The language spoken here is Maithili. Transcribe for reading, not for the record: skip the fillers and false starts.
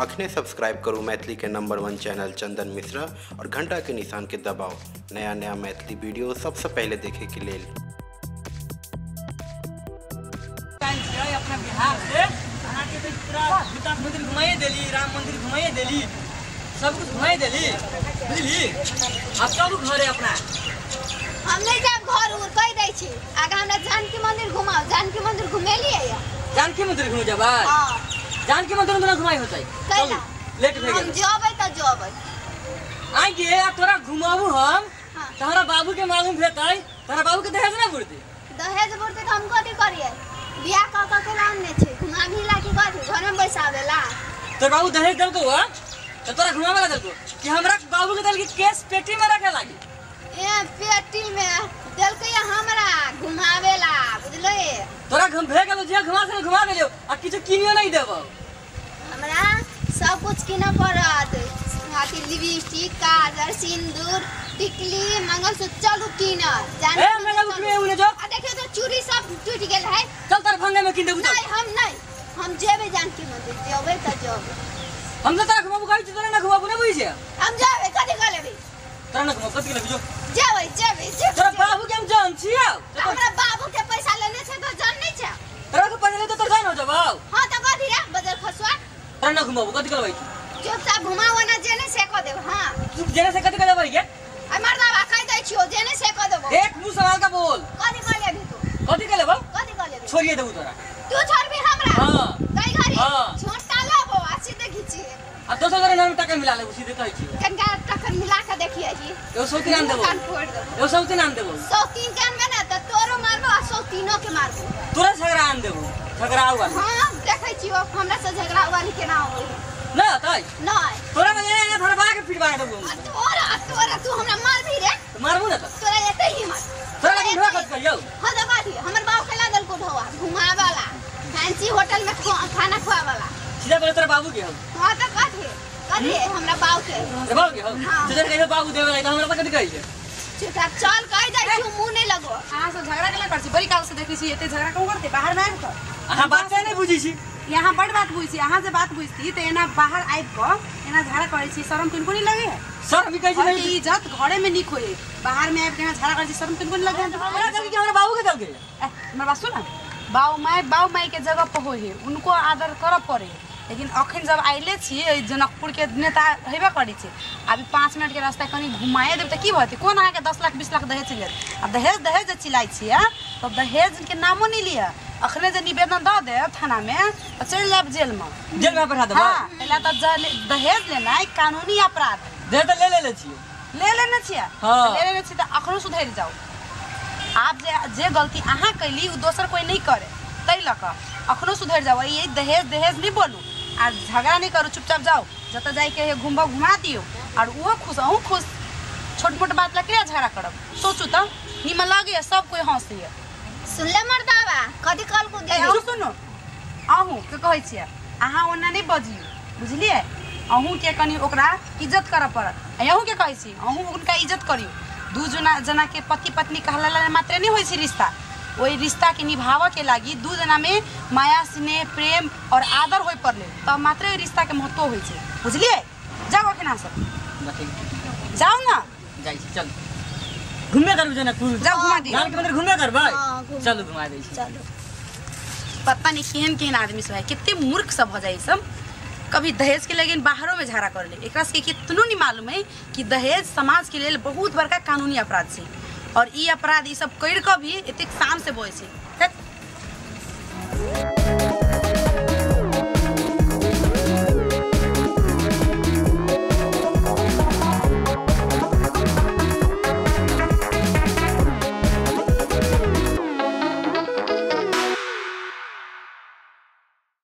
अखने सब्सक्राइब करू मैथिली के नंबर 1 चैनल चंदन मिश्रा और घंटा के निशान के दबाओ नया नया मैथिली वीडियो सबसे पहले देखे के लेल। अपना बिहार से अहाँ के तो पूरा विकास मंदिर घुमाइए देली, राम मंदिर घुमाइए देली, सब कुछ घुमाइए देली, बुझली। अब चलू घरे अपना। हम नहीं जाब घर उर कह दै छी। आगा हमरा जानकी मंदिर घुमाओ। जानकी मंदिर घुमेलिए या? जानकी मंदिर घुमे जेबै? हां। जानकी मंदिर में घुमाई होतै। कैला? लेट भे गेल। हम जबै त जबै। आइ गे आ तोरा घुमाबू हम। तोरा बाबू के मालूम भेतै, तोरा बाबू के दहेज ना बुरतै। दहेज बुरतै त हम कथि करियै? बियाह क क के लाने छै, घुमाबी ला की कथि? घर में बैसाबेला। तोर बाबू दहेज देलको हो त तोरा घुमावे ला देलको कि हमरा बाबू के देलकी केस पेटी में रखे लागी? ए पेटी में देलकै हमरा घुमावेला, बुझलै? तोरा घुम भे गेलो, जे घुमा से घुमा देलियो आ किछु किनियो नहीं देबो। हमरा सब कुछ किन पड़त, अथी लिपस्टिक, काजर, सिंदूर, टिकली, मंगलसूत्र। चलू किन जान। ए मंगलसूत्र में उने जो आ देखियो तो चूड़ी सब टूट गेल है। चल तर भंगे में किन देबू। नहीं हम नहीं, हम जेबे जानकी मंदिर, जेबे त जेबे। हम त तोरा घुमाबू कहै छी, तोरा ना घुमाबू ना बुझै छै। हम जेबे कथि क लेबी? तोरा ना घुमाबू कथि लेबी? जो जेबे जेबे जेबे। तोरा बाबू के हम जान छियौ। हमरा बाबू के पैसा लेने छै त जान नहीं छै। तोरा के पैसा ले त जान हो जेबौ। हां त कथि रे बजर खसुआ। तोरा ना घुमाबू कथि करबै? चुपचाप घुमाओ ना, जेने से क देब। हां तू जेने से कथि करबै गे? आ मर्दाबा कह दै छियो जेने से क देबो। एक मुंह सवाल का बोल। कथि क लेबी तू? कथि क लेबौ? कथि क लेबी? छोड़िए देबू तोरा। तू छोड़बी हमरा? हां। कई घड़ी हां। छोटा लेबो आ सीधे घिची। आ दोसर घरे नाम टका मिला लेबू, सीधे कहै छी। कनका टका मिला के देखिए जी। एगो 103 आन देबो। कान फोड़ देबो। एगो 103 आन देबो। 103 के आनबे ना त तोरो मारबो आ 103 के मारबो। तोरा झगड़ा आन देबो। झगड़ा वाली। हां देखै छियो हमरा से झगड़ा वाली केना होई। ना तई नहीं तोरा में ए धरबा के फिटवा देबो। तोरा तोरा तू हमरा मारबी रे? मारबू ना त तोरा एते ही मार। तोरा लगी ढोआ कत करियौ। हां दबा दी। हमर बाप खेला देलको ढोआ घुमावाला, फैंसी होटल में खाना खुआवाला। सीधा बोले तोरा बाबू के हम। हां त कथि कथि हमरा बाबू के? रे बाबू के हम। तुझे कहियो बाबू देवे त हमरा त कथि कहै छै? चुपचाप चल कह दै छी, मुंह नहीं लगो। अहाँ सब झगड़ा केला करছি? बड़ी काल से देखै छी एते झगड़ा कोन करते? बाहर में आबि क अहाँ बात नहीं बुझै छी। यहाँ बड़ बात बुझै छी। अहाँ जे बात बुझती त एना बाहर आबि क एना झगड़ा करै छी, शरम तुनको नहीं लगे है? शरम ई कहै छी नहीं, इज्जत घरे में निक होए, बाहर में आबि के एना झगड़ा करै छी, शरम तुनको नहीं लगे है? हमरा देलकै कि हमरा बाबू के देलकै? ए हमर बात सुन, बाऊ माय के जगह पर होए, उनको आदर करऽ पड़े। लेकिन अखन जब आइले छी जनकपुर के नेता हेबे करै छै, अभी 5 मिनट के रास्ता कनी घुमाए देब त की भते? कोन अहाँ के 10 लाख 20 लाख दहेज चलि जायत? आ दहेज दहेज जे चिल्लाइ छियै तब दहेज के नामो नहीं लिअ। अखने जे निवेदन दऽ देब थाना में त चलि जायब जेल में। जेल में पठा देब? हां, पहला त दहेज लेनाइ कानूनी अपराध। दहेज त ले लेले छियै। ले लेने छियै? हां ले लेने छियै त अखनो सुधरि जाउ। आप जे जे गलती अहाँ कैली उ दोसर कोई नहीं करे, तै लऽ कऽ अखनो सुधरि जाउ। ये दहेज दहेज नहीं बोलू आ झगड़ा नहीं करू, चुपचाप जाओ जतऽ जाइके है घुमबा घुमा दियौ और ओहो खुश अहूँ खुश। छोट मोट बात ला के झगड़ा करब? सोचू त निमन लगैए, सब कोई हँसैए। सुनले मर्दाबा कथि कहलको? ए अहूँ सुनू, अहूँ के कहै छियै अहाँ ओना नहीं बजियौ, बुझलियै? अहूँ के कनि ओकरा इज्जत करऽ पड़त। अहूँ के कहै छी अहूँ हुनका इज्जत करियौ। दू जना जना के पति पत्नी कहला मात्रे नहीं होइ छै रिश्ता। ओहि रिश्ता के निभावे के लागी दू जना में माया, स्नेह, प्रेम और आदर होय पड़ले तब मात्रे ओहि रिश्ता के महत्व होइ छै, बुझलियै? जाउ अखन अहाँ सब जाउ ना। जाइ छी, चल घुमबे करबै जनकपुर। जाउ घुमा दियौ। जानकी मंदिर घुमबे करबै? चलू घुमा दै छी। चलू। पता नहीं केहन केहन आदमी सब है, कते मूर्ख सब हो जाइ सब। कभी दहेज के लेकिन बाहरों में झगड़ा कर ले। एकरा सबके कितनो नहीं मालूम है कि दहेज समाज के लेल बहुत बड़का कानूनी अपराध छै और ई अपराध ई सब करि कऽ भी एतेक शान से बोलै छै।